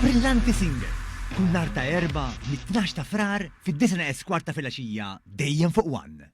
Brillanti Singer, kull nhar ta' Erbgħa mit-tnax ta' Frar fid-disgħa neqes kwart ta' filgħaxija dejjem fuq One.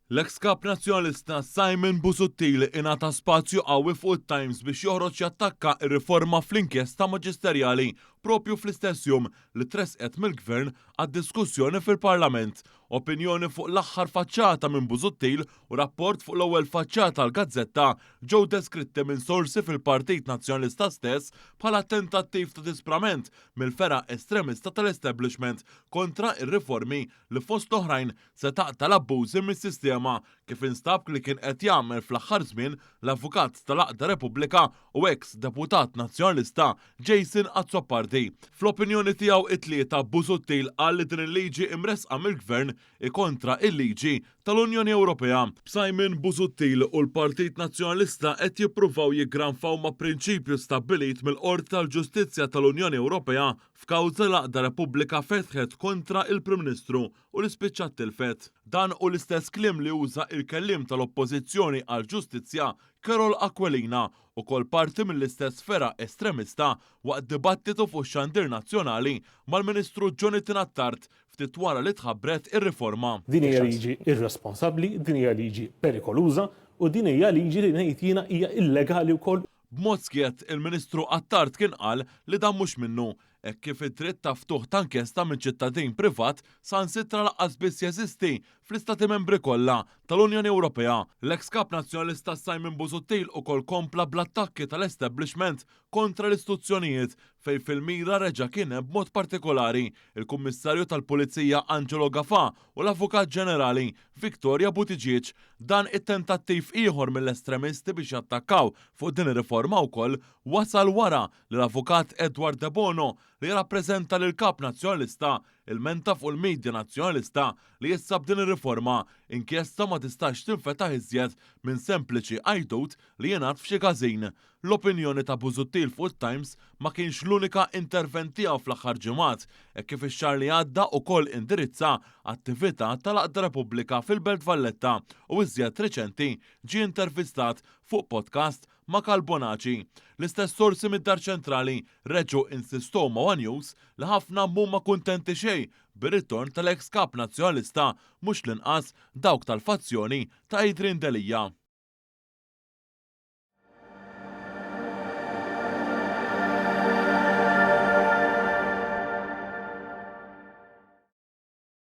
L-eks Kap Nazzjonalista Simon Busuttil ingħata spazju qawwi fuq it-Times biex joħroġ jattakka r-riforma fl-inkjesta maġisterjali proprju fl-istess jum li tressqet mill-Gvern għad-diskussjoni fil-Parlament. Opinjoni fuq l-aħħar faċċata minn Busuttil u rapport fuq l-ewwel faċċata għall-gazzetta ġew deskritti minn sorsi fil-Partit Nazzjonalista stess bħala tentattiv ta' disprament mill-fergħa estremista tal-establishment kontra r-riformi li fost l-oħrajn se taqta' l-abbużi mis-sistema kif instab li kien qed jagħmel fl-aħħar żmien l-avukat tal-Għaqda Repubblika u eks deputat Nazzjonalista Jason Azzopardi. Fl-opinjoni tiegħu it-Tlieta, Busuttil qal li din il-liġi imressqa mill-Gvern hi kontra il-liġi tal-Unjoni Ewropea. B'Simon Busuttil u l-Partit Nazzjonalista qed jippruvaw jiggranfaw ma' prinċipju stabbilit mill-Qorti tal-Ġustizzja tal-Unjoni Ewropea f'kawża li l-Għaqda Repubblika fetħet kontra il-Prim Ministru u li spiċċat tilfet. Dan hu l-istess kliem li uża il-kelliem tal-Oppożizzjoni għall-Ġustizzja Karol Aquilina, ukoll parti mill-istess fergħa estremista, waqt dibattitu fuq ix-xandir nazzjonali mal-Ministru Jonathan Attard ftit wara li tħabbret ir-riforma. Din hija liġi irresponsabbli, din hija liġi perikoluża u din hija liġi li ngħid jiena hija illegali wkoll. B'mod skjett, il-Ministru Attard kien qal li dan mhux minnu, hekk kif id-dritt ta' ftuħ ta' inkjesta minn ċittadin privat saħansitra lanqas biss jeżisti fl-Istati Membri kollha tal-Unjoni Ewropea. L-eks Kap Nazzjonalista Simon Busuttil ukoll kompla bl-attakki tal-establishment kontra l-istituzzjonijiet fejn fil-mira reġa' kien hemm b'mod partikolari l-Kummissarju tal-Pulizija Angelo Gafà u l-Avukat Ġenerali Victoria Buttigieg. Dan it-tentattiv ieħor mill-estremisti biex jattakkaw fuq din ir-riforma wkoll wasal wara li l-Avukat Edward Debono, li jirrappreżenta lill-Kap Nazzjonalista, ilmenta fuq il-media Nazzjonalista li issa b'din ir-riforma, inkjesta ma tistax tinfetaħ iżjed minn sempliċi għajdut li jingħad f'xi każin. L-opinjoni ta' Busuttil fuq it-Times ma kienx l-unika intervent tiegħu fl-aħħar ġimgħat, hekk kif ix-xahar li għadda ukoll indirizza attività tal-Għaqda Repubblika fil-Belt Valletta u iżjed riċenti ġie intervistat fuq podcast ma' Karl Bonaci. L-istess sorsi mid-Dar Ċentrali reġgħu insistow ma' one News li ħafna m'huma kuntenti xejn bir-ritorn tal-eks Kap Nazzjonalista, mhux l-inqas dawk tal-fazzjoni ta' Adrian Delia.